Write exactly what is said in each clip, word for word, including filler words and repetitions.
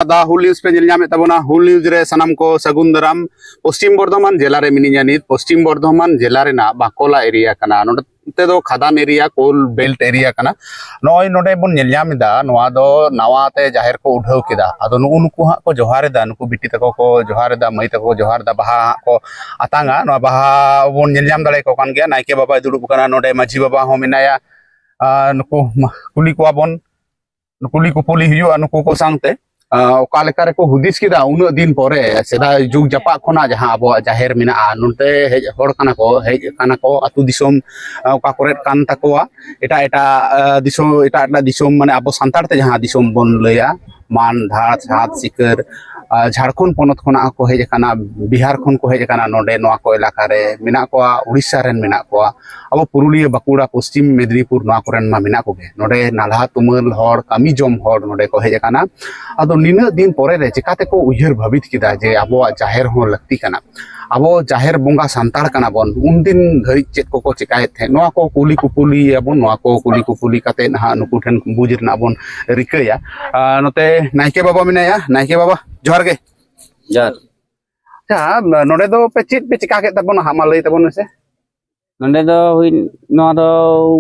ᱫᱟ ᱦᱩᱞ ᱱᱤᱭᱩᱡᱽ ᱯᱮ ᱧᱮᱞ ᱧᱟᱢᱮᱫ ᱛᱟᱵᱚᱱᱟ᱾ ᱦᱩᱞ ᱱᱤᱭᱩᱡᱽ ᱨᱮ ᱥᱟᱱᱟᱢ ᱠᱚ ᱥᱟᱹᱜᱩᱱ ᱫᱟᱨᱟᱢ᱾ ᱯᱚᱥᱪᱤᱢ ᱵᱚᱨᱫᱷᱚᱢᱟᱱ ᱡᱮᱞᱟ ᱨᱮ ᱢᱤᱱᱟᱹᱧᱟ ᱱᱤᱛ᱾ ᱯᱚᱥᱪᱤᱢ ᱵᱚᱨᱫᱷᱚᱢᱟᱱ ᱡᱮᱞᱟ ᱨᱮᱱᱟᱜ ᱵᱟᱸᱠᱚᱞᱟ ᱮᱨᱤᱭᱟ ᱠᱟᱱᱟ᱾ ᱱᱚᱰᱮ ᱫᱚ ᱠᱷᱟᱫᱟᱱ ᱮᱨᱤᱭᱟ, ᱠᱳᱞ ᱵᱮᱞᱴ ᱮᱨᱤᱭᱟ ᱠᱟᱱᱟ᱾ ᱱᱚᱜᱼᱚᱭ ᱱᱚᱰᱮ ᱵᱚᱱ ᱧᱮᱞ ᱧᱟᱢ ᱮᱫᱟ, ᱱᱚᱣᱟ ᱫᱚ ᱱᱟᱣᱟ ᱛᱮ ᱡᱟᱦᱮᱨ ᱠᱚ ᱩᱰᱷᱟᱹᱣ ᱠᱮᱫᱟ᱾ ᱟᱫᱚ ᱱᱩᱜᱼᱩ ᱱᱩᱠᱩ ᱦᱟᱸᱜ ᱠᱚ ᱡᱚᱦᱟᱨ ᱮᱫᱟ, ᱱᱩᱠᱩ ᱵᱤᱴᱤ ᱛᱟᱠᱚ ᱠᱚ ᱡᱚᱦᱟᱨ ᱮᱫᱟ, ᱢᱟᱹᱭ ᱛᱟᱠᱚ ᱠᱚ ᱡᱚᱦᱟᱨ ᱮᱫᱟ, ᱵᱟᱦᱟ ᱦᱟᱸᱜ ᱠᱚ ᱟᱛᱟᱝᱟ᱾ ᱱᱚᱣᱟ ᱵᱟᱦᱟ ᱵᱚᱱ ᱧᱮᱞ ᱧᱟᱢ ᱫᱟᱲᱮᱭᱟᱠᱚ ᱠᱟᱱ ᱜᱮᱭᱟ᱾ ᱱᱟᱭᱠᱮ ᱵᱟᱵᱟᱭ ᱫᱩᱲᱩᱵ ᱟᱠᱟᱱᱟ, ᱱᱚᱰᱮ ᱢᱟᱹᱡᱷᱤ ᱵᱟᱵᱟ ᱦᱚᱸ ᱢᱮᱱᱟᱭᱟ᱾ ᱟᱨ ᱱᱩᱠᱩ ᱢᱟ-, ᱠᱩᱞᱤ ᱠᱚᱣᱟ ᱵᱚᱱ, ᱠᱩᱞᱤ ᱠᱩᱯᱩᱞᱤ ᱦᱩᱭᱩᱜᱼᱟ ᱱᱩᱠᱩ ᱠᱚ ᱥᱟᱶᱛᱮ᱾ ᱟᱸ, ᱚᱠᱟ ᱞᱮᱠᱟ ᱨᱮᱠᱚ ᱦᱩᱫᱤᱥ ᱠᱮᱫᱟ ᱩᱱᱟᱹᱜ ᱫᱤᱱ ᱯᱚᱨᱮ, ᱥᱮᱫᱟᱭ ᱡᱩᱜᱽ ᱡᱟᱯᱟᱜ ᱠᱷᱚᱱᱟᱜ ᱡᱟᱦᱟᱸ ᱟᱵᱚᱣᱟᱜ ᱡᱟᱦᱮᱨ ᱢᱮᱱᱟᱜᱼᱟ, ᱱᱚᱛᱮ ᱦᱮᱡ ᱦᱚᱲ ᱠᱟᱱᱟ ᱠᱚ, ᱦᱮᱡ ᱠᱟᱱᱟ ᱠᱚ, ᱟᱹᱛᱩ ᱫᱤᱥᱚᱢ, ᱟᱸ, ᱚᱠᱟ ᱠᱚᱨᱮᱫ ᱠᱟᱱ ᱛᱟᱠᱚᱣᱟ, ᱮᱴᱟᱜ ᱮᱴᱟᱜ, ᱟᱸ, ᱫᱤᱥᱚᱢ, ᱮᱴᱟᱜ ᱮᱴᱟᱜ ᱫᱤᱥᱚᱢ, ᱢᱟᱱᱮ ᱟᱵᱚ ᱥᱟᱱᱛᱟᱲ ᱛᱮ ᱡᱟᱦᱟᱸ ᱫᱤᱥᱚᱢ ᱵᱚᱱ ᱞᱟᱹᱭᱟ, ᱢᱟᱱ, ᱫᱷᱟᱲ, ᱥᱟᱛ, ᱥᱤᱠᱟᱹᱨ, ᱟᱸ, ᱡᱷᱟᱲᱠᱷᱚᱸᱰ ᱯᱚᱱᱚᱛ ᱠᱷᱚᱱᱟᱜ ᱦᱚᱸᱠᱚ ᱦᱮᱡ ᱟᱠᱟᱱᱟ, ᱵᱤᱦᱟᱨ ᱠᱷᱚᱱ ᱠᱚ ᱦᱮᱡ ᱟᱠᱟᱱᱟ, ᱱᱚᱰᱮ ᱱᱚᱣᱟ ᱠᱚ ᱮᱞᱟᱠᱟ ᱨᱮ ᱢᱮᱱᱟᱜ ᱠᱚᱣᱟ, ᱩᱲᱤᱥᱥᱟ ᱨᱮᱱ ᱢᱮᱱᱟᱜ ᱠᱚᱣᱟ, ᱟᱵᱚ ᱯᱩᱨᱩᱞᱤᱭᱟᱹ, ᱵᱟᱸᱠᱩᱲᱟ, ᱯᱚᱥᱪᱤᱢ ᱢᱮᱫᱽᱱᱤᱯᱩᱨ, ᱱᱚᱣᱟ ᱠᱚᱨᱮᱱ ᱢᱟ ᱢᱮᱱᱟᱜ ᱠᱚᱜᱮ᱾ ᱱᱚᱰᱮ ᱱᱟᱞᱦᱟ ᱛᱩᱢᱟᱹᱞ ᱦᱚᱲ, ᱠᱟᱹᱢᱤ ᱡᱚᱢ ᱦᱚᱲ ᱱᱚᱰᱮ ᱠᱚ ᱦᱮᱡ ᱟᱠᱟᱱᱟ᱾ ᱟᱫᱚ ᱱᱤᱱᱟᱹᱜ ᱫᱤᱱ ᱯᱚᱨᱮ ᱨᱮ ᱪᱤᱠᱟᱹ ᱛᱮᱠᱚ ᱩᱭᱦᱟᱹᱨ ᱵᱷᱟᱹᱵᱤᱛ ᱠᱮᱫᱟ ᱡᱮ ᱟᱵᱚᱣᱟᱜ ᱡᱟᱦᱮᱨ ᱦᱚᱸ ᱞᱟᱹᱠᱛᱤ ᱠᱟᱱᱟ? ᱟᱵᱚ ᱡᱟᱦᱮᱨ ᱵᱚᱸᱜᱟ ᱥᱟᱱᱛᱟᱲ ᱠᱟᱱᱟ ᱵᱚᱱ, ᱩᱱᱫᱤᱱ ᱫᱷᱟᱹᱨᱤᱡ ᱪᱮᱫ ᱠᱚᱠᱚ ᱪᱮᱠᱟᱭᱮᱫ ᱛᱟᱦᱮᱸᱫ? ᱱᱚᱣᱟ ᱠᱚ ᱠᱩᱞᱤ ᱠᱩᱯᱩᱞᱤᱭᱟᱵᱚᱱ, ᱱᱚᱣᱟ ᱠᱚ ᱠᱩᱞᱤ ᱠᱩᱯᱩᱞᱤ ᱠᱟᱛᱮ ᱱᱟᱦᱟᱜ ᱱᱩᱠᱩ ᱴᱷᱮᱱ ᱵᱩᱡᱽ ᱨᱮᱱᱟᱜ ᱵᱚᱱ ᱨᱤᱠᱟᱹᱭᱟ᱾ ᱟᱨ ᱱᱚᱛᱮ ᱱᱟᱭᱠᱮ ᱵᱟᱵᱟ ᱢᱮᱱᱟᱭᱟ᱾ ᱱᱟᱭᱠᱮ ᱵᱟᱵᱟ, ᱡᱚᱦᱟᱨ ᱜᱮ᱾ ᱡᱚᱦᱟᱨ᱾ ᱟᱪᱪᱷᱟ, ᱱᱚᱰᱮ ᱫᱚ ᱯᱮ ᱪᱮᱫ ᱯᱮ ᱪᱮᱠᱟ ᱠᱮᱫ ᱛᱟᱵᱚᱱᱟ ᱦᱟᱸᱜ, ᱢᱟ ᱞᱟᱹᱭ ᱛᱟᱵᱚᱱ ᱢᱮᱥᱮ᱾ ᱱᱚᱰᱮ ᱫᱚ ᱦᱩᱭ, ᱱᱚᱣᱟ ᱫᱚ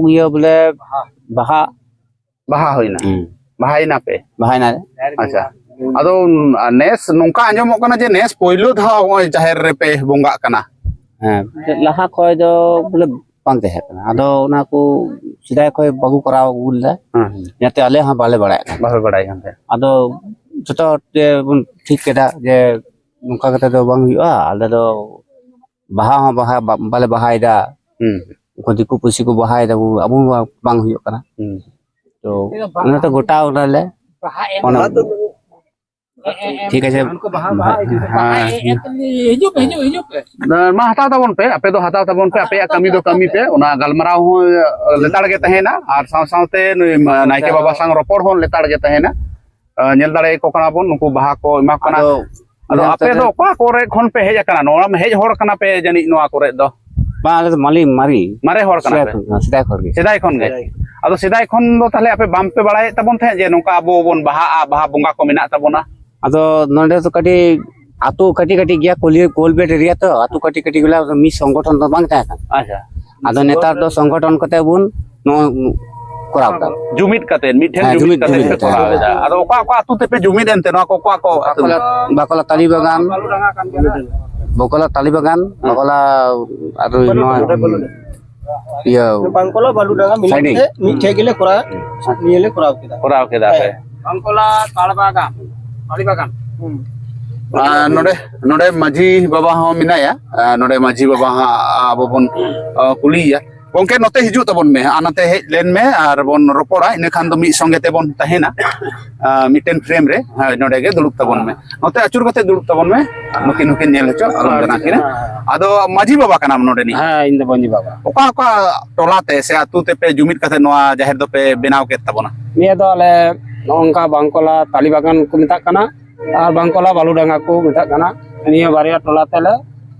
ᱤᱭᱟᱹ ᱵᱚᱞᱮ ᱵᱟᱦᱟ᱾ ᱵᱟᱦᱟ ᱦᱩᱭᱱᱟ? ᱦᱩᱸ᱾ ᱵᱟᱦᱟᱭᱮᱱᱟ ᱯᱮ? ᱵᱟᱦᱟᱭᱮᱱᱟ᱾ ᱟᱪᱪᱷᱟ᱾ ᱟᱫᱚ ᱱᱮᱥ ᱱᱚᱝᱠᱟ ᱟᱸᱡᱚᱢᱚᱜ ᱠᱟᱱᱟ ᱡᱮ ᱱᱮᱥ ᱯᱳᱭᱞᱳ ᱫᱷᱟᱣ ᱱᱚᱜᱼᱚᱭ ᱡᱟᱦᱮᱨ ᱨᱮᱯᱮ ᱵᱚᱸᱜᱟᱜ ᱠᱟᱱᱟ᱾ ᱦᱮᱸ, ᱞᱟᱦᱟ ᱠᱷᱚᱡ ᱫᱚ ᱵᱚᱞᱮ ᱵᱟᱝ ᱛᱟᱦᱮᱸ ᱠᱟᱱᱟ᱾ ᱟᱫᱚ ᱚᱱᱟ ᱠᱚ ᱥᱮᱫᱟᱭ ᱠᱷᱚᱡ ᱵᱟᱠᱚ ᱠᱚᱨᱟᱣ ᱟᱹᱜᱩ ᱞᱮᱫᱟ᱾ ᱦᱮᱸ᱾ ᱚᱱᱟᱛᱮ ᱟᱞᱮ ᱦᱚᱸ ᱵᱟᱞᱮ ᱵᱟᱲᱟᱭ ᱠᱟᱱ ᱛᱟᱦᱮᱸᱫ᱾ ᱟᱫᱚ ᱡᱚᱛᱚ ᱦᱚᱲ ᱛᱮ ᱵᱚᱱ ᱴᱷᱤᱠ ᱠᱮᱫᱟ ᱡᱮ ᱱᱚᱝᱠᱟ ᱠᱟᱛᱮ ᱫᱚ ᱵᱟᱝ ᱦᱩᱭᱩᱜᱼᱟ, ᱟᱞᱮ ᱫᱚ ᱵᱟᱦᱟ ᱦᱚᱸ ᱵᱟᱦᱟ ᱵᱟ-, ᱵᱟᱞᱮ ᱵᱟᱦᱟᱭᱮᱫᱟ᱾ ᱦᱩᱸ᱾ ᱩᱱᱠᱩ ᱫᱤᱠᱩ ᱯᱩᱥᱤ ᱠᱚ ᱵᱟᱦᱟᱭᱮᱫᱟ, ᱟᱵᱚ ᱢᱟ ᱵᱟᱝ ᱦᱩᱭᱩᱜ ᱠᱟᱱᱟ᱾ ᱦᱩᱸ᱾ ᱛᱚ ᱚᱱᱟᱛᱮ ᱜᱚᱴᱟ ᱚᱱᱟᱞᱮ ᱚᱱᱟ ᱵᱟᱦᱟ ᱫᱚ ᱴᱷᱤᱠ ᱟᱪᱷᱮ᱾ ᱩᱱᱠᱩ ᱵᱟᱦᱟ, ᱵᱟᱦᱟ ᱦᱮᱸ᱾ ᱦᱤᱡᱩᱜ ᱯᱮ, ᱦᱤᱡᱩᱜ ᱯᱮ, ᱦᱤᱡᱩᱜ ᱯᱮ᱾ ᱢᱟ ᱦᱟᱛᱟᱣ ᱛᱟᱵᱚᱱ ᱯᱮ, ᱟᱯᱮ ᱫᱚ ᱦᱟᱛᱟᱣ ᱛᱟᱵᱚᱱ ᱯᱮ, ᱟᱯᱮᱭᱟᱜ ᱠᱟᱹᱢᱤ ᱫᱚ ᱠᱟᱹᱢᱤ ᱯᱮ, ᱚᱱᱟ ᱜᱟᱞᱢᱟᱨᱟᱣ ᱦᱚᱸ ᱞᱮᱛᱟᱲ ᱜᱮ ᱛᱟᱦᱮᱱᱟ, ᱟᱨ ᱥᱟᱶ ᱥᱟᱶᱛᱮ ᱱᱩᱭ ᱢᱟ-, ᱱᱟᱭᱠᱮ ᱵᱟᱵᱟ ᱥᱟᱶ ᱨᱚᱯᱚᱲ ᱦᱚᱸ ᱞᱮᱛᱟᱲ ᱜᱮ ᱛᱟᱦᱮᱱᱟ᱾ ᱟᱸ, ᱧᱮᱞ ᱫᱟᱲᱮᱭᱟᱠᱚ ᱠᱟᱱᱟ ᱵᱚᱱ, ᱱᱩᱠᱩ ᱵᱟᱦᱟ ᱠᱚ ᱮᱢᱟ ᱠᱚ ᱠᱟᱱᱟ᱾ ᱟᱫᱚ ᱟᱫᱚ ᱧᱮᱞ ᱟᱯᱮ ᱠᱟᱛᱮ ᱫᱚ ᱚᱠᱟ ᱠᱚᱨᱮ ᱠᱷᱚᱱ ᱯᱮ ᱦᱮᱡ ᱟᱠᱟᱱᱟ? ᱱᱚᱣᱟ ᱦᱮᱡ ᱦᱚᱲ ᱠᱟᱱᱟ ᱯᱮ ᱡᱟᱹᱱᱤᱡ ᱱᱚᱣᱟ ᱠᱚᱨᱮ ᱫᱚ? ᱵᱟᱝ, ᱟᱞᱮ ᱫᱚ ᱢᱟᱞᱤ, ᱢᱟᱨᱮ᱾ ᱢᱟᱨᱮ ᱦᱚᱲ ᱠᱟᱱᱟ ᱥᱮᱫᱟᱭ ᱯᱮ? ᱠᱷᱚᱱ, ᱥᱮᱫᱟᱭ ᱠᱷᱚᱱ ᱜᱮ᱾ ᱥᱮᱫᱟᱭ ᱠᱷᱚᱱ ᱜᱮ? ᱥᱮᱫᱟᱭ᱾ ᱟᱫᱚ ᱥᱮᱫᱟᱭ ᱠᱷᱚᱱ ᱫᱚ ᱛᱟᱦᱞᱮ ᱟᱯᱮ ᱵᱟᱝ ᱯᱮ ᱵᱟᱲᱟᱭᱮᱫ ᱛᱟᱵᱚᱱ ᱛᱟᱦᱮᱸᱫ ᱡᱮ ᱱᱚᱝᱠᱟ ᱟᱵᱚ ᱵᱚᱱ ᱵᱟᱦᱟᱜᱼᱟ, ᱵᱟᱦᱟ ᱵᱚᱸᱜᱟ ᱠᱚ ᱢᱮᱱᱟᱜ ᱛᱟᱵᱚᱱᱟ? ᱟᱫᱚ ᱱᱚᱰᱮ ᱫᱚ ᱠᱟᱹᱴᱤᱡ ᱟᱹᱛᱩ ᱠᱟᱹᱴᱤᱡ ᱠᱟᱹᱴᱤᱡ ᱜᱮᱭᱟ, ᱠᱚᱞᱤ-, ᱠᱳᱞᱵᱮᱴ ᱮᱨᱤᱭᱟ ᱛᱚ, ᱟᱹᱛᱩ ᱠᱟᱹᱴᱤᱡ ᱠᱟᱹᱴᱤᱡ ᱜᱮᱞᱮ, ᱟᱫᱚ ᱢᱤᱫ ᱥᱚᱝᱜᱚᱴᱷᱚᱱ ᱫᱚ ᱵᱟᱝ ᱛᱟᱦᱮᱸ ᱠᱟᱱᱟ᱾ ᱟᱪᱪᱷᱟ᱾ ᱟᱫᱚ ᱱᱮᱛᱟᱨ ᱫᱚ ᱥᱚᱝᱜᱚᱴᱷᱚᱱ ᱠᱟᱛᱮ ᱵᱚᱱ ᱱᱚᱣᱟ ᱠᱚᱨᱟᱣ ᱮᱫᱟ᱾ ᱡᱩᱢᱤᱫ ᱠᱟᱛᱮ, ᱢᱤᱫᱴᱷᱮᱱ ᱦᱮᱸ, ᱡᱩᱢᱤᱫ ᱡᱩᱢᱤᱫ ᱠᱟᱛᱮ ᱡᱩᱢᱤᱫ ᱯᱮ ᱠᱟᱛᱮ, ᱠᱚᱨᱟᱣ ᱦᱮᱸ᱾ ᱮᱫᱟ᱾ ᱟᱫᱚ ᱚᱠᱟ, ᱚᱠᱟ ᱟᱹᱛᱩ ᱛᱮᱯᱮ ᱡᱩᱢᱤᱫ ᱮᱱᱛᱮ? ᱱᱚᱣᱟ ᱠᱚ ᱚᱠᱟ ᱠᱚ ᱟᱹᱛᱩ? ᱵᱟᱠᱚᱞᱟ, ᱵᱟᱠᱚᱞᱟ ᱛᱟᱞᱤ ᱵᱟᱜᱟᱱ, ᱵᱟᱠᱚᱞᱟ ᱛᱟᱞᱤ ᱵᱟᱜᱟᱱ, ᱦᱮᱸ᱾ ᱵᱟᱠᱚᱞᱟ ᱟᱨ ᱱᱚᱣᱟ ᱤᱭᱟᱹ ᱵᱟᱝᱠᱚᱞᱟ ᱵᱟᱞᱩᱰᱟᱸᱜᱟ ᱢᱤᱞᱤ ᱥᱟᱭᱰᱤᱝ᱾ ᱠᱟᱛᱮ ᱢᱤᱫ ᱴᱷᱮᱡ ᱜᱮᱞᱮ ᱠᱚᱨᱟᱣ, ᱱᱤᱭᱟᱹ ᱞᱮ ᱠᱚᱨᱟᱣ ᱠᱮᱫᱟ᱾ ᱠᱚᱨᱟᱣ ᱠᱮᱫᱟ ᱯᱮ᱾ ᱦᱮᱸ᱾ ᱵᱟᱝᱠᱚᱞᱟ ᱛᱟᱲ ᱵᱟᱜᱟᱱ, ᱛᱟᱲᱤ ᱵᱟᱜᱟᱱ᱾ ᱦᱩᱸ᱾ ᱟᱨ ᱱᱚᱰᱮ, ᱱᱚᱰᱮ ᱢᱟᱹᱡᱷᱤ ᱵᱟᱵᱟ ᱦᱚᱸ ᱢᱮᱱᱟᱭᱟ᱾ ᱟᱨ ᱱᱚᱰᱮ ᱢᱟᱹᱡᱷᱤ ᱵᱟᱵᱟ ᱦᱟᱸᱜ ᱟᱵᱚ ᱵᱚᱱ, ᱟ, ᱠᱩᱞᱤᱭᱮᱭᱟ᱾ ᱜᱚᱝᱠᱮ, ᱱᱚᱛᱮ ᱦᱤᱡᱩᱜ ᱛᱟᱵᱚᱱ ᱢᱮ, ᱟᱨ ᱱᱚᱛᱮ ᱦᱮᱡ ᱞᱮᱱ ᱢᱮ, ᱟᱨ ᱵᱚᱱ ᱨᱚᱯᱚᱲᱟ, ᱤᱱᱟᱹ ᱠᱷᱟᱱ ᱫᱚ ᱢᱤᱫ ᱥᱚᱸᱜᱮ ᱛᱮᱵᱚᱱ ᱛᱟᱦᱮᱱᱟ᱾ ᱟ, ᱢᱤᱫᱴᱮᱱ ᱯᱷᱨᱮᱢ ᱨᱮ, ᱦᱮᱸ, ᱱᱚᱰᱮ ᱜᱮ ᱫᱩᱲᱩᱵ ᱛᱟᱵᱚᱱ ᱢᱮ᱾ ᱱᱚᱛᱮ ᱟᱹᱪᱩᱨ ᱠᱟᱛᱮ ᱫᱩᱲᱩᱵ ᱛᱟᱵᱚᱱ ᱢᱮ, ᱱᱩᱠᱤᱱ ᱦᱚᱸᱠᱤᱱ ᱧᱮᱞ ᱦᱚᱪᱚ ᱟᱞᱚᱢ ᱵᱮᱱᱟᱣ ᱠᱤᱱᱟ᱾ ᱟᱫᱚ ᱢᱟᱹᱡᱷᱤ ᱵᱟᱵᱟ ᱠᱟᱱᱟᱢ ᱱᱚᱰᱮᱱᱤᱡ? ᱦᱮᱸ, ᱤᱧ ᱫᱚ ᱢᱟᱹᱡᱷᱤ ᱵᱟᱵᱟ᱾ ᱚᱠᱟ, ᱚᱠᱟ ᱴᱚᱞᱟ ᱛᱮ ᱥᱮ ᱟᱹᱛᱩ ᱛᱮᱯᱮ ᱡᱩᱢᱤᱫ ᱠᱟᱛᱮ ᱱᱚᱣᱟ ᱡᱟᱦᱮᱨ ᱫᱚᱯᱮ ᱵᱮᱱᱟᱣ ᱠᱮᱫ ᱛᱟᱵᱚᱱᱟ? ᱱᱤᱭᱟᱹ ᱫᱚ ᱟᱞᱮ ᱱᱚᱜᱼᱚ ᱱᱚᱝᱠᱟ ᱵᱟᱝᱠᱚᱞᱟ ᱛᱟᱞᱤ ᱵᱟᱜᱟᱱ ᱠᱚ ᱢᱮᱛᱟᱜ ᱠᱟᱱᱟ ᱟᱨ ᱵᱟᱝᱠᱚᱞᱟ ᱵᱟᱞᱩᱰᱟᱸᱜᱟ ᱠᱚ ᱢᱮᱛᱟᱜ ᱠᱟᱱᱟ᱾ ᱱᱤᱭᱟᱹ ᱵᱟᱨᱭᱟ ᱴᱚᱞᱟ ᱛᱮᱞᱮ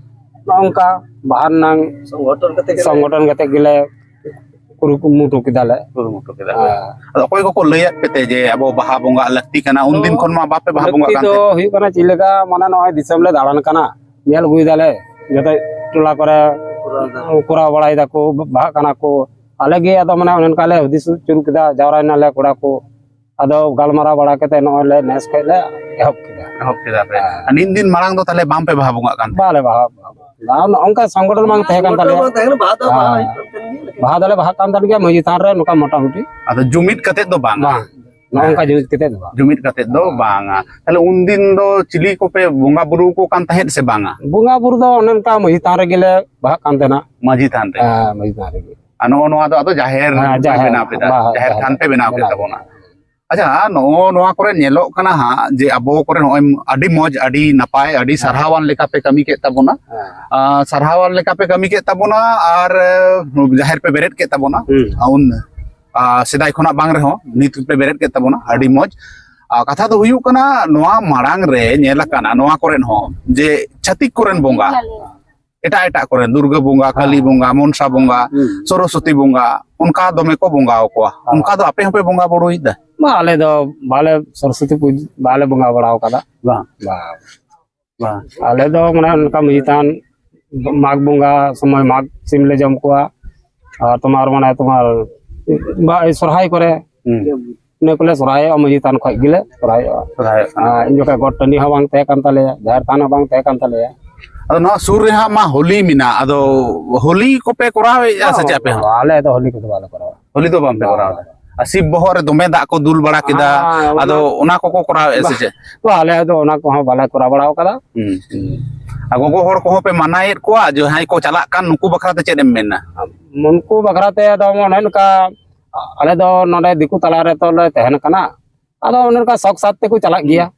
ᱱᱚᱜᱼᱚ ᱱᱚᱝᱠᱟ ᱵᱟᱦᱟ ᱨᱮᱱᱟᱝ ᱥᱚᱝᱜᱚᱴᱷᱚᱱ ᱠᱟᱛᱮ ᱜᱮᱞᱮ ᱥᱚᱝᱜᱚᱴᱷᱚᱱ ᱠᱟᱛᱮ ᱜᱮᱞᱮ ᱠᱩᱨᱩᱢᱩᱴᱩ ᱠᱮᱫᱟᱞᱮ᱾ ᱠᱩᱨᱩᱢᱩᱴᱩ ᱠᱮᱫᱟ ᱯᱮ᱾ ᱦᱮᱸ᱾ ᱟᱫᱚ ᱚᱠᱚᱭ ᱠᱚᱠᱚ ᱞᱟᱹᱭᱟᱫ ᱯᱮ ᱛᱮ ᱡᱮ ᱟᱵᱚ ᱵᱟᱦᱟ ᱵᱚᱸᱜᱟᱜ ᱞᱟᱹᱠᱛᱤ ᱠᱟᱱᱟ? ᱩᱱᱫᱤᱱ ᱠᱷᱚᱱ ᱢᱟ ᱵᱟᱯᱮ ᱵᱟᱦᱟ ᱵᱚᱸᱜᱟᱜ ᱞᱟᱹᱠᱛᱤ ᱠᱟᱱ ᱫᱚ ᱛᱟᱦᱮᱸᱫ? ᱦᱩᱭᱩᱜ ᱠᱟᱱᱟ ᱪᱮᱫ ᱞᱮᱠᱟ, ᱢᱟᱱᱮ ᱱᱚᱜᱼᱚᱭ ᱫᱤᱥᱚᱢ ᱞᱮ ᱫᱟᱬᱟᱱ ᱠᱟᱱᱟ, ᱧᱮᱞ ᱟᱹᱜᱩᱭ ᱫᱟᱞᱮ ᱡᱚᱛᱚ ᱴᱚᱞᱟ ᱠᱚᱨᱮ ᱠᱚᱨᱟᱣ ᱵᱟᱲᱟᱭ ᱫᱟᱠᱚ, ᱵᱟᱦᱟᱜ ᱠᱟᱱᱟ ᱠᱚ᱾ ᱟᱞᱮ ᱜᱮ ᱟᱫᱚ ᱢᱟᱱᱮ ᱚᱱᱮ ᱚᱱᱠᱟ ᱞᱮ ᱦᱩᱫᱤᱥ ᱪᱩᱨᱩ ᱠᱮᱫᱟ, ᱡᱟᱣᱨᱟᱭᱮᱱᱟᱞᱮ ᱠᱚᱲᱟ ᱠᱚ᱾ ᱟᱫᱚ ᱜᱟᱞᱢᱟᱨᱟᱣ ᱵᱟᱲᱟ ᱠᱟᱛᱮ ᱱᱚᱜᱼᱚᱭ ᱞᱮ ᱱᱮᱥ ᱠᱷᱚᱡ ᱞᱮ ᱮᱦᱚᱵ ᱠᱮᱫᱟ᱾ ᱮᱦᱚᱵ ᱠᱮᱫᱟ ᱯᱮ᱾ ᱦᱮᱸ᱾ ᱟᱨ ᱱᱤᱱ ᱫᱤᱱ ᱢᱟᱲᱟᱝ ᱫᱚ ᱛᱟᱦᱞᱮ ᱵᱟᱝ ᱯᱮ ᱵᱟᱦᱟ ᱵᱚᱸᱜᱟᱜ ᱠᱟᱱ ᱛᱟᱦᱮᱸᱫ? ᱵᱟᱞᱮ ᱵᱟᱦᱟ, ᱵᱟᱦᱟ, ᱱᱚᱜᱼᱚ ᱱᱚᱝᱠᱟ ᱥᱚᱝᱜᱚᱴᱷᱚᱱ ᱵᱟᱝ ᱛᱟᱦᱮᱸ ᱠᱟᱱ ᱛᱟᱞᱮᱭᱟ᱾ ᱵᱟᱝ ᱛᱟᱦᱮᱸ ᱠᱟᱱᱟ, ᱵᱟᱦᱟ ᱫᱚ ᱵᱟᱦᱟ ᱦᱮᱸ᱾ ᱦᱩᱭᱩᱜ ᱠᱟᱱ ᱛᱟᱦᱮᱸ ᱜᱮᱭᱟ, ᱞᱮᱠᱤᱱ ᱵᱟᱦᱟ ᱫᱚᱞᱮ ᱵᱟᱦᱟᱜ ᱠᱟᱱ ᱛᱟᱦᱮᱸ ᱜᱮᱭᱟ ᱢᱟᱹᱡᱷᱤ ᱛᱷᱟᱱ ᱨᱮ ᱱᱚᱝᱠᱟ ᱢᱚᱴᱟᱢᱩᱴᱤ᱾ ᱟᱫᱚ ᱡᱩᱢᱤᱫ ᱠᱟᱛᱮ ᱫᱚ ᱵᱟᱝᱟ? ᱵᱟᱝ, ᱱᱚᱜᱼᱚ ᱱᱚᱝᱠᱟ ᱦᱮᱸ᱾ ᱡᱩᱢᱤᱫ ᱠᱟᱛᱮ ᱫᱚ ᱵᱟᱝ᱾ ᱡᱩᱢᱤᱫ ᱠᱟᱛᱮ ᱫᱚ ᱵᱟᱝᱟ᱾ ᱛᱟᱦᱞᱮ ᱩᱱᱫᱤᱱ ᱫᱚ ᱪᱤᱞᱤ ᱠᱚᱯᱮ ᱵᱚᱸᱜᱟ ᱵᱩᱨᱩ ᱠᱚ ᱠᱟᱱ ᱛᱟᱦᱮᱸᱫ ᱥᱮ ᱵᱟᱝᱟ? ᱵᱚᱸᱜᱟ ᱵᱩᱨᱩ ᱫᱚ ᱚᱱᱮ ᱚᱱᱠᱟ ᱢᱟᱹᱡᱷᱤ ᱛᱷᱟᱱ ᱨᱮᱜᱮ ᱞᱮ ᱵᱟᱦᱟᱜ ᱠᱟᱱ ᱛᱟᱦᱮᱱᱟ᱾ ᱢᱟᱹᱡᱷᱤ ᱛᱷᱟᱱ ᱨᱮ? ᱦᱮᱸ, ᱢᱟᱹᱡᱷᱤ ᱛᱷᱟᱱ ᱨᱮᱜᱮ᱾ ᱟᱨ ᱱᱚᱜᱼᱚ ᱱᱚᱣᱟ ᱫᱚ ᱟᱫᱚ ᱡᱟᱦᱮᱨ ᱦᱮᱸ, ᱯᱮ ᱡᱟᱦᱮᱨ, ᱵᱮᱱᱟᱣ ᱠᱮᱫᱟ, ᱵᱟᱦᱟ, ᱡᱟᱦᱮᱨ ᱡᱟᱦᱮᱨ ᱛᱷᱟᱱ ᱯᱮ ᱵᱮᱱᱟᱣ ᱠᱮᱫ ᱵᱮᱱᱟᱣ ᱛᱟᱵᱚᱱᱟ᱾ ᱠᱮᱫᱟ᱾ ᱟᱪᱪᱷᱟ, ᱱᱚᱜᱼᱚ ᱱᱚᱣᱟ ᱠᱚᱨᱮ ᱧᱮᱞᱚᱜ ᱠᱟᱱᱟ ᱦᱟᱸᱜ ᱡᱮ ᱟᱵᱚ ᱠᱚᱨᱮ ᱱᱚᱜᱼᱚᱭ ᱟᱹᱰᱤ ᱢᱚᱡᱽ, ᱟᱹᱰᱤ ᱱᱟᱯᱟᱭ, ᱟᱹᱰᱤ ᱦᱮᱸ᱾ ᱥᱟᱨᱦᱟᱣᱟᱱ ᱞᱮᱠᱟ ᱯᱮ ᱠᱟᱹᱢᱤ ᱠᱮᱫ ᱛᱟᱵᱚᱱᱟ᱾ ᱦᱮᱸ᱾ ᱟᱨ ᱥᱟᱨᱦᱟᱣᱟᱱ ᱞᱮᱠᱟ ᱯᱮ ᱠᱟᱹᱢᱤ ᱠᱮᱫ ᱛᱟᱵᱚᱱᱟ ᱟᱨ, ᱮ, ᱡᱟᱦᱮᱨ ᱯᱮ ᱵᱮᱨᱮᱫ ᱠᱮᱫ ᱛᱟᱵᱚᱱᱟ᱾ ᱦᱩᱸ᱾ ᱟᱨ ᱩᱱ, ᱟᱨ ᱥᱮᱫᱟᱭ ᱠᱷᱚᱱᱟᱜ ᱵᱟᱝ ᱨᱮᱦᱚᱸ ᱱᱤᱛ ᱯᱮ ᱵᱮᱨᱮᱫ ᱠᱮᱫ ᱛᱟᱵᱚᱱᱟ, ᱟᱹᱰᱤ ᱢᱚᱡᱽ᱾ ᱟᱨ ᱠᱟᱛᱷᱟ ᱫᱚ ᱦᱩᱭᱩᱜ ᱠᱟᱱᱟ, ᱱᱚᱣᱟ ᱢᱟᱲᱟᱝ ᱨᱮ ᱧᱮᱞ ᱟᱠᱟᱱᱟ ᱱᱚᱣᱟ ᱠᱚᱨᱮᱱ ᱦᱚᱸ ᱡᱮ ᱪᱷᱟᱹᱛᱤᱠ ᱠᱚᱨᱮᱱ ᱵᱚᱸᱜᱟ, ᱮᱴᱟᱜ ᱮᱴᱟᱜ ᱠᱚᱨᱮ ᱫᱩᱨᱜᱟᱹ ᱵᱚᱸᱜᱟ, ᱠᱟᱹᱞᱤ ᱵᱚᱸᱜᱟ, ᱢᱚᱱᱥᱟ ᱵᱚᱸᱜᱟ, ᱦᱩᱸ᱾ ᱥᱚᱨᱚᱥᱚᱛᱤ ᱵᱚᱸᱜᱟ, ᱚᱱᱠᱟ ᱫᱚᱢᱮ ᱠᱚ ᱵᱚᱸᱜᱟ ᱟᱠᱚᱣᱟ᱾ ᱦᱮᱸ᱾ ᱚᱱᱠᱟ ᱫᱚ ᱟᱯᱮ ᱦᱚᱸᱯᱮ ᱵᱚᱸᱜᱟ ᱵᱩᱨᱩᱭᱮᱫᱟ? ᱵᱟ, ᱟᱞᱮ ᱫᱚ ᱵᱟᱞᱮ ᱥᱚᱨᱚᱥᱚᱛᱤ ᱯᱩᱡᱟᱹ ᱵᱟᱞᱮ ᱵᱚᱸᱜᱟ ᱵᱟᱲᱟ ᱟᱠᱟᱫᱟ᱾ ᱵᱟᱝ᱾ ᱵᱟᱝ᱾ ᱵᱟᱝ᱾ ᱟᱞᱮ ᱫᱚ ᱢᱟᱱᱮ ᱚᱱᱠᱟ ᱢᱟᱹᱡᱷᱤ ᱛᱷᱟᱱ ᱢᱟᱜᱽ ᱵᱚᱸᱜᱟ ᱥᱚᱢᱚᱭ ᱢᱟᱜᱽ ᱥᱤᱢ ᱞᱮ ᱡᱚᱢ ᱠᱚᱣᱟ᱾ ᱟᱨ ᱛᱳᱢᱟᱨ ᱢᱟᱱᱮ ᱛᱳᱢᱟᱨ ᱵᱟ-, ᱥᱚᱨᱦᱟᱭ ᱠᱚᱨᱮ ᱦᱩᱸ᱾ ᱤᱱᱟᱹ ᱠᱚᱞᱮ ᱥᱚᱨᱦᱟᱭᱚᱜᱼᱟ, ᱢᱟᱹᱡᱷᱤ ᱛᱷᱟᱱ ᱠᱷᱚᱡ ᱜᱮᱞᱮ ᱥᱚᱨᱦᱟᱭᱚᱜᱼᱟ᱾ ᱥᱚᱨᱦᱟᱭᱚᱜ ᱠᱟᱱᱟ᱾ ᱟᱨ ᱤᱧ ᱡᱚᱠᱷᱟᱡ ᱜᱚᱴ ᱴᱟᱺᱰᱤ ᱦᱚᱸ ᱵᱟᱝ ᱛᱟᱦᱮᱸ ᱠᱟᱱ ᱛᱟᱞᱮᱭᱟ, ᱡᱟᱦᱮᱨ ᱛᱷᱟᱱ ᱦᱚᱸ ᱵᱟᱝ ᱛᱟᱦᱮᱸ ᱠᱟᱱ ᱛᱟᱞᱮᱭᱟ᱾ ᱟᱫᱚ ᱱᱚᱣᱟ ᱥᱩᱨ ᱨᱮ ᱦᱟᱸᱜ ᱢᱟ ᱦᱳᱞᱤ ᱢᱮᱱᱟᱜ, ᱟᱫᱚ ᱦᱳᱞᱤ ᱠᱚᱯᱮ ᱠᱚᱨᱟᱣᱮᱫᱼᱟ ᱥᱮ ᱪᱮᱫ ᱟᱯᱮ ᱦᱚᱸ? ᱟᱞᱮ ᱫᱚ ᱦᱳᱞᱤ ᱠᱚᱫᱚ ᱵᱟᱞᱮ ᱠᱚᱨᱟᱣᱟ᱾ ᱦᱳᱞᱤ ᱫᱚ ᱵᱟᱝ ᱯᱮ ᱵᱟᱝ᱾ ᱠᱚᱨᱟᱣ ᱮᱫᱟ? ᱟᱨ ᱥᱤᱵ ᱵᱚᱦᱚᱜ ᱨᱮ ᱫᱚᱢᱮ ᱫᱟᱜ ᱠᱚ ᱫᱩᱞ ᱵᱟᱲᱟ ᱠᱮᱫᱟ, ᱦᱮᱸ, ᱚᱱᱟ ᱟᱫᱚ ᱚᱱᱟ ᱠᱚᱠᱚ ᱠᱚᱨᱟᱣᱮᱫᱼᱟ ᱥᱮ ᱵᱟᱝ᱾ ᱪᱮᱫ? ᱵᱟᱝ, ᱟᱞᱮ ᱫᱚ ᱚᱱᱟ ᱠᱚᱦᱚᱸ ᱵᱟᱞᱮ ᱠᱚᱨᱟᱣ ᱵᱟᱲᱟ ᱟᱠᱟᱫᱟ᱾ ᱦᱩᱸ, ᱦᱩᱸ᱾ ᱟᱨ ᱜᱚᱜᱚ ᱦᱚᱲ ᱠᱚᱦᱚᱸ ᱯᱮ ᱢᱟᱱᱟᱭᱮᱫ ᱠᱚᱣᱟ, ᱡᱟᱦᱟᱸᱭ ᱠᱚ ᱪᱟᱞᱟᱜ ᱠᱟᱱ, ᱱᱩᱠᱩ ᱵᱟᱠᱷᱨᱟ ᱛᱮ ᱪᱮᱫ ᱮᱢ ᱢᱮᱱᱟ? ᱩᱱᱠᱩ ᱵᱟᱠᱷᱨᱟ ᱛᱮ ᱫᱚ ᱚᱱᱮ ᱚᱱᱠᱟ, ᱟᱞᱮ ᱫᱚ ᱱᱚᱰᱮ ᱫᱤᱠᱩ ᱛᱟᱞᱟ ᱨᱮ ᱛᱚ ᱞᱮ ᱛᱟᱦᱮᱱ ᱠᱟᱱᱟ, ᱟᱫᱚ ᱚᱱᱮ ᱚᱱᱠᱟ ᱥᱚᱠ ᱥᱟᱛ ᱛᱮᱠᱚ ᱪᱟᱞᱟᱜ ᱜᱮᱭᱟ᱾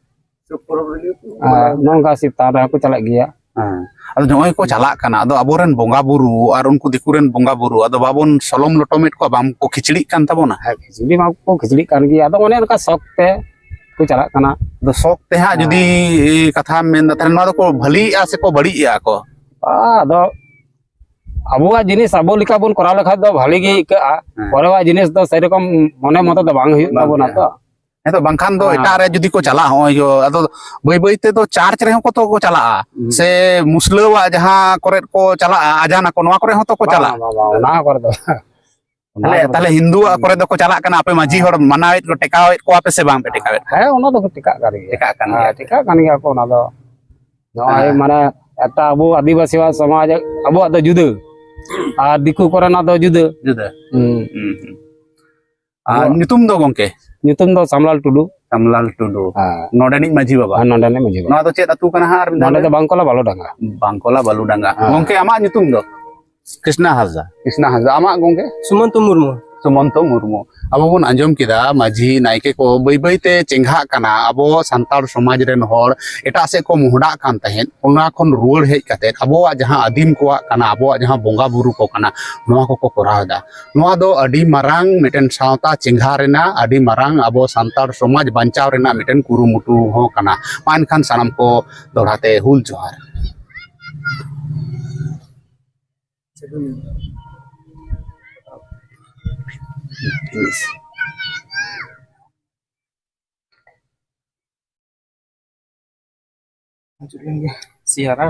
ᱦᱮᱸ, ᱱᱚᱝᱠᱟ ᱥᱤᱵ ᱛᱷᱟᱱ ᱨᱮᱦᱚᱸ ᱠᱚ ᱪᱟᱞᱟᱜ ᱜᱮᱭᱟ᱾ ᱦᱮᱸ᱾ ᱟᱫᱚ ᱱᱚᱜᱼᱚᱭ ᱠᱚ ᱪᱟᱞᱟᱜ ᱠᱟᱱᱟ, ᱟᱫᱚ ᱟᱵᱚᱨᱮᱱ ᱵᱚᱸᱜᱟ ᱵᱩᱨᱩ ᱟᱨ ᱩᱱᱠᱩ ᱫᱤᱠᱩ ᱨᱮᱱ ᱵᱚᱸᱜᱟ ᱵᱩᱨᱩ, ᱟᱫᱚ ᱵᱟᱵᱚᱱ ᱥᱚᱞᱚᱢ ᱞᱚᱴᱚᱢᱮᱫ ᱠᱚᱣᱟ? ᱵᱟᱝ ᱠᱚ ᱠᱷᱤᱪᱲᱤᱜ ᱠᱟᱱ ᱛᱟᱵᱚᱱᱟ? ᱦᱮᱸ, ᱠᱷᱤᱪᱲᱤ ᱢᱟ ᱠᱚ ᱠᱷᱤᱪᱲᱤᱜ ᱠᱟᱱ ᱜᱮᱭᱟ, ᱟᱫᱚ ᱚᱱᱮ ᱚᱱᱠᱟ ᱥᱚᱠ ᱛᱮ ᱠᱚ ᱪᱟᱞᱟᱜ ᱠᱟᱱᱟ᱾ ᱟᱫᱚ ᱥᱚᱠ ᱛᱮ ᱦᱟᱸᱜ ᱦᱮᱸ᱾ ᱡᱩᱫᱤ ᱠᱟᱛᱷᱟᱢ ᱢᱮᱱᱫᱟ, ᱛᱟᱦᱞᱮ ᱱᱚᱣᱟ ᱫᱚᱠᱚ ᱵᱷᱟᱹᱞᱤᱭᱮᱜᱼᱟ ᱥᱮᱠᱚ ᱵᱟᱹᱲᱤᱡ ᱮᱜᱼᱟ ᱠᱚ? ᱟᱫᱚ ᱟᱵᱚᱣᱟᱜ ᱡᱤᱱᱤᱥ ᱟᱵᱚ ᱞᱮᱠᱟ ᱵᱚᱱ ᱠᱚᱨᱟᱣ ᱞᱮᱠᱷᱟᱡ ᱫᱚ ᱵᱷᱟᱹᱞᱤ ᱜᱮ ᱟᱹᱭᱠᱟᱹᱜᱼᱟ᱾ ᱦᱮᱸ᱾ ᱯᱚᱨᱮᱣᱟᱜ ᱡᱤᱱᱤᱥ ᱫᱚ ᱥᱮᱨᱚᱠᱚᱢ ᱢᱚᱱᱮ ᱢᱚᱛᱚ ᱫᱚ ᱵᱟᱝ ᱦᱩᱭᱩᱜ ᱵᱟᱝ ᱛᱟᱵᱚᱱᱟ ᱦᱩᱭᱩᱜᱼᱟ᱾ ᱛᱚ᱾ ᱦᱮᱸ ᱛᱚ, ᱵᱟᱝᱠᱷᱟᱱ ᱫᱚ ᱦᱮᱸ᱾ ᱮᱴᱟᱜ ᱨᱮ ᱡᱩᱫᱤ ᱠᱚ ᱪᱟᱞᱟᱜᱼᱟ, ᱦᱚᱸᱜᱼᱚᱭ ᱡᱚ-, ᱟᱫᱚ ᱵᱟᱹᱭ ᱵᱟᱹᱭ ᱛᱮᱫᱚ ᱪᱟᱨᱪ ᱨᱮᱦᱚᱸ ᱠᱚ ᱛᱚ ᱠᱚ ᱪᱟᱞᱟᱜᱼᱟ᱾ ᱦᱩᱸ᱾ ᱥᱮ ᱢᱩᱥᱞᱟᱹᱣᱟᱜ ᱡᱟᱦᱟᱸ ᱠᱚᱨᱮ ᱠᱚ ᱪᱟᱞᱟᱜᱼᱟ, ᱟᱡᱟᱱ ᱟᱠᱚ, ᱱᱚᱣᱟ ᱠᱚᱨᱮ ᱦᱚᱸ ᱛᱚ ᱠᱚ ᱵᱟᱝ, ᱪᱟᱞᱟᱜᱼᱟ᱾ ᱵᱟᱝ, ᱵᱟᱝ, ᱚᱱᱟ ᱠᱚᱨᱮ ᱫᱚ᱾ ᱚᱱᱟ ᱛᱟᱦᱞᱮ, ᱠᱚᱨᱮ ᱛᱟᱦᱞᱮ ᱫᱚ ᱦᱤᱱᱫᱩᱣᱟᱜ ᱠᱚᱨᱮ ᱫᱚᱠᱚ ᱪᱟᱞᱟᱜ ᱠᱟᱱᱟ, ᱟᱯᱮ ᱢᱟᱹᱡᱷᱤ ᱦᱚᱲ ᱢᱟᱱᱟᱣᱮᱫ ᱠᱚ, ᱴᱮᱠᱟᱣᱮᱫ ᱠᱚᱣᱟ ᱯᱮ ᱥᱮ ᱵᱟᱝ ᱯᱮ ᱴᱮᱠᱟᱣᱮᱫ ᱠᱚᱣᱟ? ᱦᱮᱸ, ᱚᱱᱟ ᱫᱚᱠᱚ ᱴᱮᱠᱟᱜ ᱠᱟᱱ ᱜᱮᱭᱟ᱾ ᱴᱮᱠᱟᱜ ᱠᱟᱱ ᱜᱮᱭᱟ᱾ ᱦᱮᱸ, ᱴᱮᱠᱟᱜ ᱠᱟᱱ ᱜᱮᱭᱟ ᱠᱚ ᱚᱱᱟ ᱫᱚ᱾ ᱱᱚᱜᱼᱚᱭ ᱦᱮᱸ᱾ ᱢᱟᱱᱮ ᱮᱴᱟᱜ ᱟᱵᱚ ᱟᱹᱫᱤᱵᱟᱹᱥᱤᱣᱟᱜ ᱥᱚᱢᱟᱡᱽ, ᱟᱵᱚᱣᱟᱜ ᱫᱚ ᱡᱩᱫᱟᱹ, ᱟᱨ ᱫᱤᱠᱩ ᱠᱚᱨᱮᱱᱟᱜ ᱫᱚ ᱡᱩᱫᱟᱹ᱾ ᱡᱩᱫᱟᱹ᱾ ᱦᱩᱸ᱾ ᱦᱩᱸ, ᱦᱩᱸ᱾ ᱟᱨ ᱟᱵᱚᱣᱟᱜ ᱧᱩᱛᱩᱢ ᱫᱚ ᱜᱚᱝᱠᱮ? ᱧᱩᱛᱩᱢ ᱫᱚ ᱥᱟᱢᱞᱟᱞ ᱴᱩᱰᱩ᱾ ᱥᱟᱢᱞᱟᱞ ᱴᱩᱰᱩ᱾ ᱦᱮᱸ᱾ ᱱᱚᱰᱮᱱᱤᱡ ᱢᱟᱹᱡᱷᱤ ᱵᱟᱵᱟ? ᱦᱮᱸ, ᱱᱚᱰᱮᱱᱤᱡ ᱢᱟᱹᱡᱷᱤ ᱵᱟᱵᱟ᱾ ᱱᱚᱣᱟ ᱫᱚ ᱪᱮᱫ ᱟᱹᱛᱩ ᱠᱟᱱᱟ ᱦᱟᱸᱜ, ᱟᱨ ᱢᱤᱫ ᱫᱷᱟᱣ ᱱᱚᱰᱮ ᱞᱟᱹᱭ? ᱫᱚ ᱵᱟᱝᱠᱚᱞᱟ ᱵᱟᱞᱩᱰᱟᱸᱜᱟ᱾ ᱵᱟᱝᱠᱚᱞᱟ ᱵᱟᱞᱩᱰᱟᱸᱜᱟ᱾ ᱦᱮᱸ᱾ ᱜᱚᱝᱠᱮ, ᱟᱢᱟᱜ ᱧᱩᱛᱩᱢ ᱫᱚ? ᱠᱨᱤᱥᱱᱟ ᱦᱟᱸᱥᱫᱟ᱾ ᱠᱨᱤᱥᱱᱟ ᱦᱟᱸᱥᱫᱟ᱾ ᱟᱢᱟᱜ ᱜᱚᱝᱠᱮ? ᱥᱩᱢᱚᱱᱛᱚ ᱢᱩᱨᱢᱩ᱾ ᱥᱩᱢᱚᱱᱛᱚ ᱢᱩᱨᱢᱩ᱾ ᱟᱵᱚ ᱵᱚᱱ ᱟᱸᱡᱚᱢ ᱠᱮᱫᱟ, ᱢᱟᱹᱡᱷᱤ ᱱᱟᱭᱠᱮ ᱠᱚ ᱵᱟᱹᱭ ᱵᱟᱹᱭ ᱛᱮ ᱪᱮᱸᱜᱷᱟᱜ ᱠᱟᱱᱟ᱾ ᱟᱵᱚ ᱥᱟᱱᱛᱟᱲ ᱥᱚᱢᱟᱡᱽ ᱨᱮᱱ ᱦᱚᱲ ᱮᱴᱟᱜ ᱥᱮᱫ ᱠᱚ ᱢᱚᱦᱰᱟᱜ ᱠᱟᱱ ᱛᱟᱦᱮᱸᱫ, ᱚᱱᱟ ᱠᱷᱚᱱ ᱨᱩᱣᱟᱹᱲ ᱦᱮᱡ ᱠᱟᱛᱮ ᱟᱵᱚᱣᱟᱜ ᱡᱟᱦᱟᱸ ᱟᱹᱫᱤᱢ ᱠᱚᱣᱟᱜ ᱠᱟᱱᱟ, ᱟᱵᱚᱣᱟᱜ ᱡᱟᱦᱟᱸ ᱵᱚᱸᱜᱟ ᱵᱩᱨᱩ ᱠᱚ ᱠᱟᱱᱟ, ᱱᱚᱣᱟ ᱠᱚᱠᱚ ᱠᱚᱨᱟᱣ ᱮᱫᱟ᱾ ᱱᱚᱣᱟ ᱫᱚ ᱟᱹᱰᱤ ᱢᱟᱨᱟᱝ ᱢᱤᱫᱴᱮᱱ ᱥᱟᱶᱛᱟ ᱪᱮᱸᱜᱷᱟ ᱨᱮᱱᱟᱜ, ᱟᱹᱰᱤ ᱢᱟᱨᱟᱝ ᱟᱵᱚ ᱥᱟᱱᱛᱟᱲ ᱥᱚᱢᱟᱡᱽ ᱵᱟᱧᱪᱟᱣ ᱨᱮᱱᱟᱜ ᱢᱤᱫᱴᱮᱱ ᱠᱩᱨᱩᱢᱩᱴᱩ ᱦᱚᱸ ᱠᱟᱱᱟ᱾ ᱢᱟ ᱮᱱᱠᱷᱟᱱ ᱥᱟᱱᱟᱢ ᱠᱚ ᱫᱚᱦᱲᱟ ᱛᱮ ᱦᱩᱞ ᱡᱚᱦᱟᱨ᱾ ᱥᱤᱭᱟᱨᱟ᱾